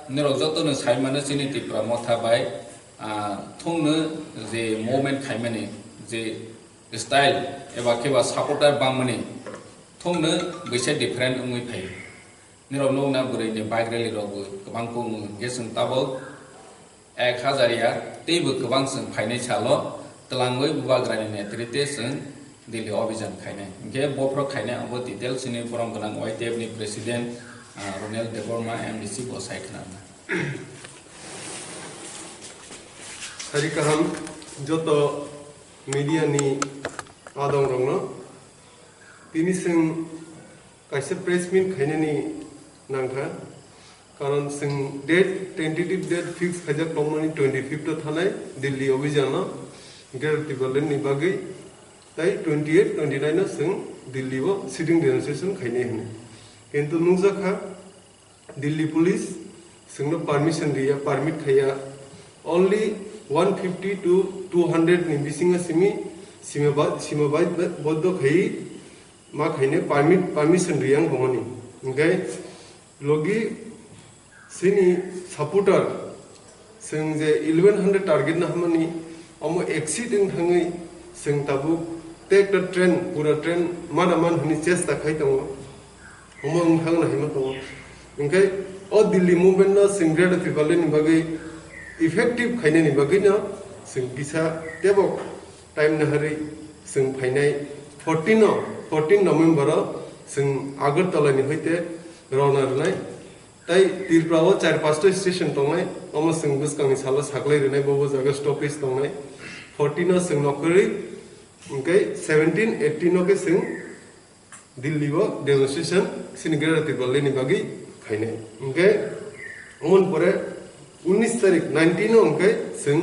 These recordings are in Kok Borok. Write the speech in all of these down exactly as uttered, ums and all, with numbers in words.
Norok jotono sai mano chini Tipra Motha bai, ah, thungno je movement khaimani, je style eba khe ba supporter bangmani, thungno bisa different wngwi phaio. Norok nukna bwrwini bike rally rokbo kwbang kung hwnkhe chwng tabuk ek hazar ya teibo kwbang chwng phainai salo twlangwi Bubagrani netrite chwng Delhi obijan khainai. Hwnkhe bophro khainai abo details ni borom gwnang Y T F ni president, ah, Ronel Debbarma M D C bo sai khna. Sari kaham joto media ni adong rokno. Tini chwng kaisa press meet khainani nangkha, karon chwng date, tentative date fix khaijak tongmani twenty fifth o thanai Delhi obijan o Greater Tipraland ni bagwi, tai twenty eight, twenty nine o chwng Delhi o sitting demonstration khainai hwnwi. Kintu nukjakha, Delhi police chwngno permission riya, permit khaiya. Only one fifty to two hundred ni bisingo simi sima ba-, sima bai-, boddo khaiwi ma khaine permit, permission riyang bongoni. Hwnkhe logi sini supporter chwng je eleven hundred target na hamani, omo exceed wng thangwi chwng tabuk tei ekta train, pura train mana man hwnwi chesta khai tongo. Omo wng thangna hinwi tongo. Hwnkhe o Delhi movement no chwng Greater Tipraland ni bagwi effective khainani bagwi no chwng kisa tebo time naharwi chwng phainai fourteen o, fourteen November o chwng Agartala ni hoite rona rwnai. Tai Tripura o char pasta station tongnai, omo chwng bwskangni salo saklai rwnai, bobo jaga stoppage tongnai. Fourteen o chwng nokhorwi, hwnkhe seventeen, eighteen o khe chwng Delhi o demonstration chini Greater Tipraland ni bagwi khainai. Hwnkhe omoni pore unis tarik, nineteen o hwnkhe chwng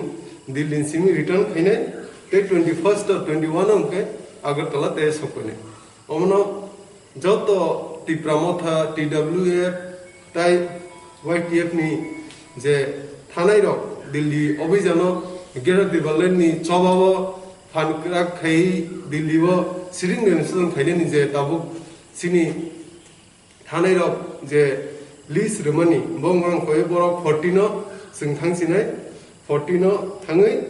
Delhi ni simi return khainai, tei twenty first o, twenty one o hwnkhe Agartala tei sokphainai. Omono joto Tipra Motha, T W F tai Y T F ni je thanai rok Delhi obijano Greater Tipraland ni chobao phan kwrak khai Delhi o sitting demonstration khainani je tabuk chini thanai rok je list rwmani bo wngkha khe borok fourteen o chwng thang sinai, fourteen o thangwi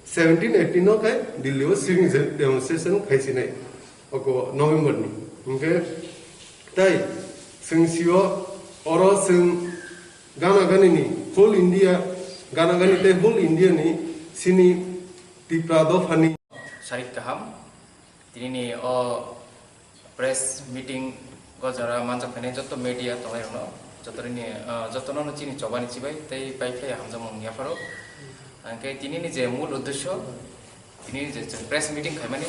seventeen, eighteen o khe Delhi o sitting demonstration khai sinai oko November ni. Hwnkhe tai chwng sio oro chwng gana gani ni whole India, gana gani tei whole India ni sini Tipra dophani. Sarik kaham, tinini o press meeting o jora manjak phainai joto media tongnai rokno, joto rini, ah, jotono no chini chobani chibai tei pai phai hamjakmung yapharo. Hwnkhe tinini je mul uddesho, tinini je chwng press meeting khaimani,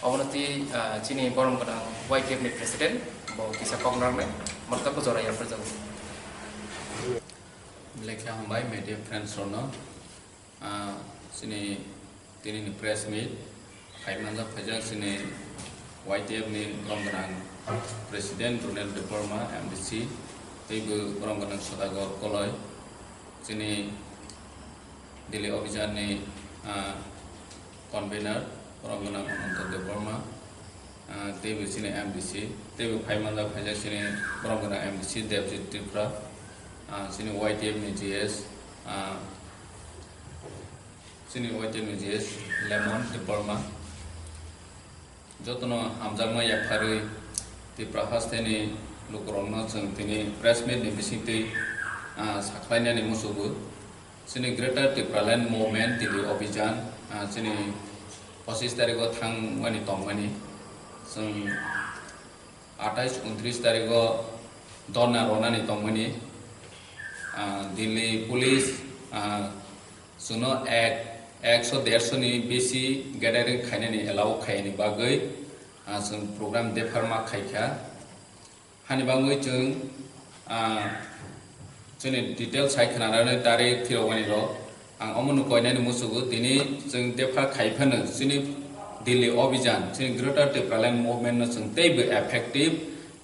obono twi, ah, chini borom gwnang Y T F ni president bo kisa kok narwknai, morta bo jora yapharjago. Belai khe hambai media friends rokno. Ah, chini tinini press meet khai manjak phaijak chini Y T F ni borom gwnang president Ronel Debbarma M D C tei bo borom gwnang Sudagor Koloi, chini Delhi Obijan ni, ah, convener borom gwnang Ananta Debbarma, ah, tei bo chini M D C tei bo khai manjak phaijak chini borom gwnang M D C Debjit Tripura, ah, chini Y T F ni G S, ah, chini Y T F ni G S Lemon Debbarma. Jotono hamjakma yapharwi Tripura hasteni lukurokno chwng tini press meet ni bisingtwi, ah, sakhlainani muchugo. Chini Greater Tipraland Movement Delhi Obijan, ah, chini pochis tarikgo thangmani tongmani. Chwng atais untris tarikgo dhorna ronani tongmani. Ah, Delhi Police, ah, chwngno ek, ekso derso ni besi gathering khainani allow khaiyani bagwi, ah, chwng program depharma khaikha. Hani bagwi chwng, ah, chini detail sai khwnanani tarik phirokmani rok. Ang omono koinani muchugo, tini chwng depha khai phano chini Delhi Obijan, chini Greater Tipraland Movement no chwng teibo effective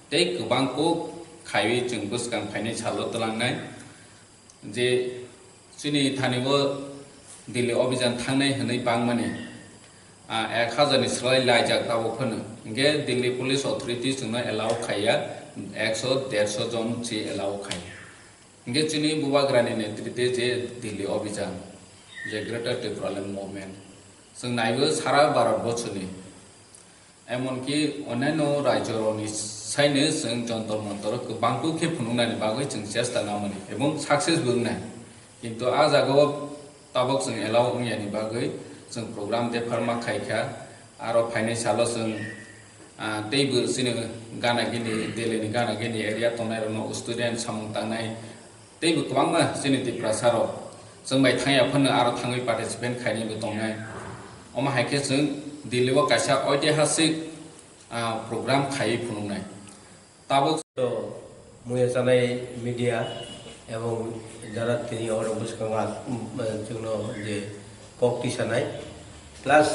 tei kwbang kok khaiwi chwng bwskang phainai salo twlangnai. Je chini thani o Delhi Obijan thangnai hwnwi bangmani, ah, ek hazar ni slai laijak tabuk phano. Hwnkhe Delhi Police Authority chwngno allow khaiya, ekso derso jon se allow khaiya. Hingke chini bubagrani netrite je Delhi Abhijan, je Greater Tipraland Movement, chwng naibo sara Bharat borsoni, emonki onyaino rajyorokni saino chwng Jantar Mantar kwbangkuk khe phunuknani bagwi chwng chesta nangmani ebong success bo wngnai. Kintu a jagao tabok chwng allow wngyani bagwi chwng program depharma khaikha. Aro phainai salo chwng, ah, teibo chini gana gini, Delhi ni gana gini area tongnairokno student samung tangnai teibo kwbangma chini Tiprasa rok chwng bai thangya phano aro thangwi participate khainaibo tongnai. Omo hai khe chwng Delhi o kaisa oitihasik, ah, program khaiwi phunuknai. Tabuk to muya chanai media ebong jara tini oro bwskango as-, um, chwngno je kok tisanai, plus,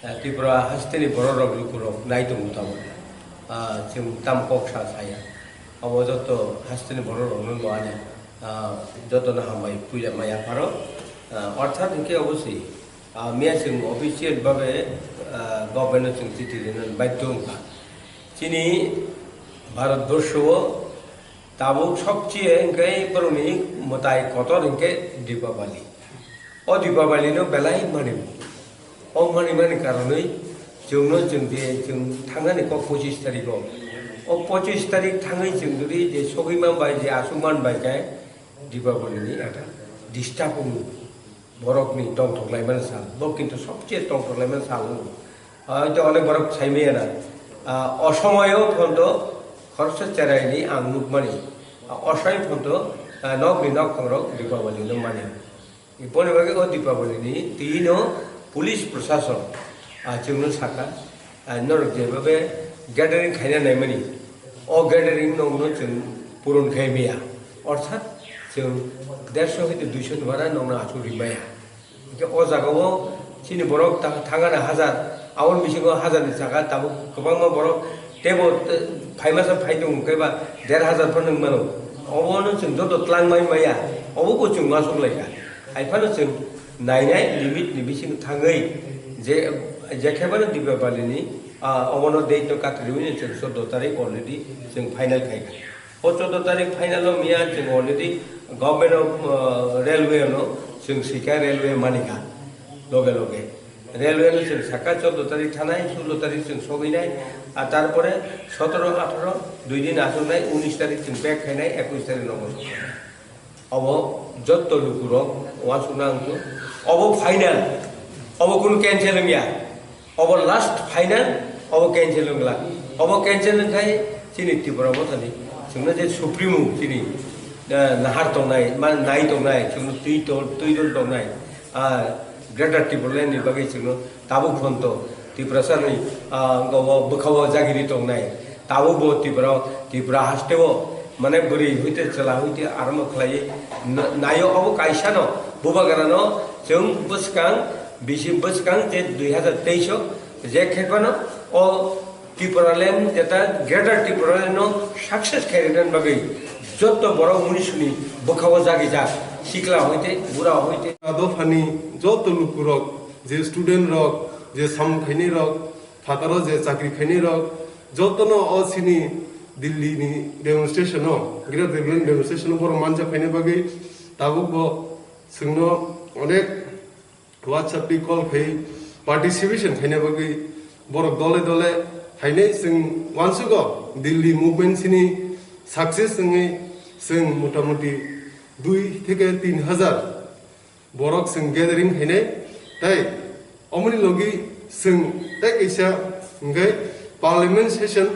eh, Tripura hasteni borok rok lukurok nai tongo tabuk. Ah, chwng tam kok sa saya. Abo joto hasteni borok rokno bo ani, ah, jotono hambai puila maya pharo. Ah, orthat hinkhe oboswi, ah, miya chwng official babe, ah, government no chwng chiti rwna baidhyo wngkha. Chini Bharatborsho o tabuk sobcheye hwnkhe borokni mwtai kotor hwnkhe Dipabali. O Dipabali no belai mani. O mani mani karonwi chwngno chwng je chwng thangnani kok pochis tarikh o. O pochis tarikh thangwi chwng jodi je sogwi man bai je aswk man bai khe Dipabali ni ekta disturb wngo. Borokni tongthok laimani sal, bo kintu sobcheye tongthok laimani sal wngkha. Ah, hwnkhe onek borok saimaya na. Ah, o somoyo phonto khoroksa cheraini ang nukmani. Ah, o somoyo phonto, ah, nokni nokthongrok Dipabali nukmani. Boni bagwi o Dipabali ni twi no police prosason, ah, chwngno sakha. Ah, norok jeba be gathering khaina naimani, o gathering nokno chwng puron khai maya. Orthat chwng dersho hai duisho ni bara nokno achuk rimaya. Hingke o jaga o chini borok ta-, thangana hajar, aboni bisingo hajar ni saka tabuk kwbangma borok tebo, eh, phaimasa phai tongo khe ba der hajar phano wng mano. Obono chwng joto twlang mai maya, obo bo chwng masuk lai kha. Hai phano chwng nainai limit ni bisingo thangwi je, je khe phano Dipabali ni, ah, obono date no katriwi chwng chordo tarik already chwng final khai kha. O chordo tarik final o miya chwng already government of, uh, railway no chwng swikha, railway manikha loge loge. Railway no chwng sakha chordo tarik thanai, sulo tarik chwng sogwinai. A tarpore sotoro, atharo, dui din achuknai, unis tarik chwng back khainai, ekush tarik nogo soknai. Obo jotto lukurok uansukna wngkhu. Obo final, obo kunu cancel wngya. Obo last final, obo cancel wngla. Obo cancel wngkhai chini Tripura Mothani chwngno je Supremo chini, eh, nahar tongnai, ma nai tongnai, chwngno twi to-, twi dol tongnai, ah, Greater Tipraland ni bagwi chwngno tabuk phonto Tiprasa ni, ah, wngkha o bwkha o jagiri tongnai. Tabuk bo Tripura, Tripura haste o, mane bwrwi hoite chwla hoite arombo khlaiwi na-, naio obo kaisa no, bubagra no chwng bwskang, bisi bwskang je dui hazar teis o je khe phano o Tipraland jeta Greater Tipraland no success khai rwna bagwi jotto borok munisuni bwkha o jagijak, sikla hoite, bura hoite. Dophani jotto lukurok, je student rok, je samung khainai rok, phataro je chakri khainai rok, jotono o chini Delhi ni demonstration o, Greater Delhi ni demonstration o borok manja phaina bagwi tabuk bo chwngno onek WhatsApp ni call khai participation khaina bagwi borok dole dole phainai chwng uansugo Delhi movement chini success wngwi chwng motamuti dui theke tin hazar borok chwng gathering khainai, tei omoni logi chwng tei kaisa hwnkhe parliament session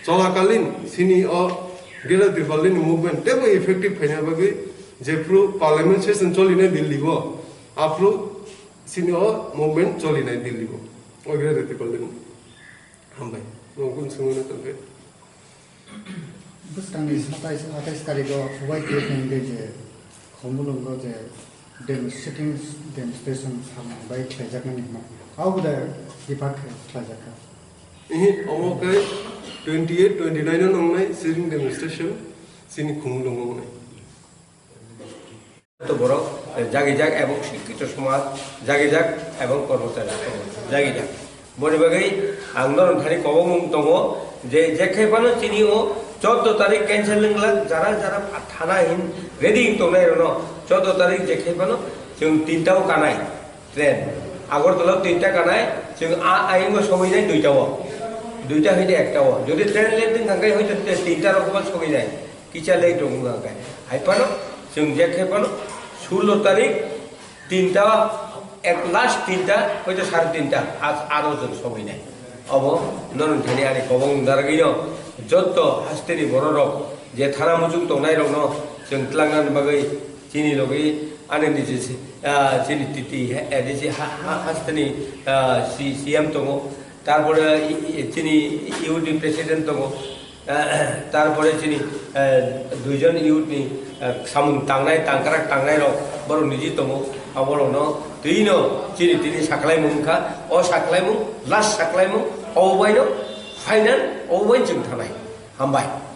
cholakalin chini o Greater Tipraland ni movement teibo effective khaina bagwi jephru parliament session cholinai Delhi o, aphru chini o movement cholinai Delhi o, o Greater Tipraland ni. Hambai. Nokung sunguna tongkhe. Bwskangni satais atais tarikh o Y T F ni hwnkhe je Khumulwngo je dem-, sitting demonstration samung bai khlaijaknani hwnma. Abo da bipar khe khlaijakha. Ihi, omo khe twenty eight, twenty nine o nongnai sitting demonstration chini Khumulwngo wngnai. Joto borok, eh, jagijak ebong sikkito somaj, jagijak ebong kormochari somaj, jagijak. Boni bagwi ang norok thani kobongmung tongo je, je khe phano chini o chordo tarik cancel wngla, jara jara thana hin Ready tongnai rokno choudo tarik je khe phano chwng tinta o kanai train. Agartala o tinta kanai, chwng a, ayung o somoi nai duita o. Duita hoite ekta o. Jodi train late wng kha khe hoito te tinta rok somoi nai. Kisa late wng kha khe. Hai phano chwng je khe phano sullo tarik tinta, ek last tinta, hoito sare tinta, as-, aro chwng somoi nai. Obo norok thani ani kobong dargwino jotto hasteni bororok je thana muchung tongnairokno chwng twlangnani bagwi chini logi ani niji si-, ah, chini titi he-, eh, niji ha-, ha-, hasteni, ah, si-, C M tongo, tarpore i-, i-, chini youth ni president tongo, tarpore chini, eh, duijon youth ni, eh, samung tangnai, tangkrak tangnai rok, borok niji tongo, aborokno twino chini tini saklaimung wngkha, o saklaimung, last saklaimung, obo baino final, obo bai chwng thanai. Hambai.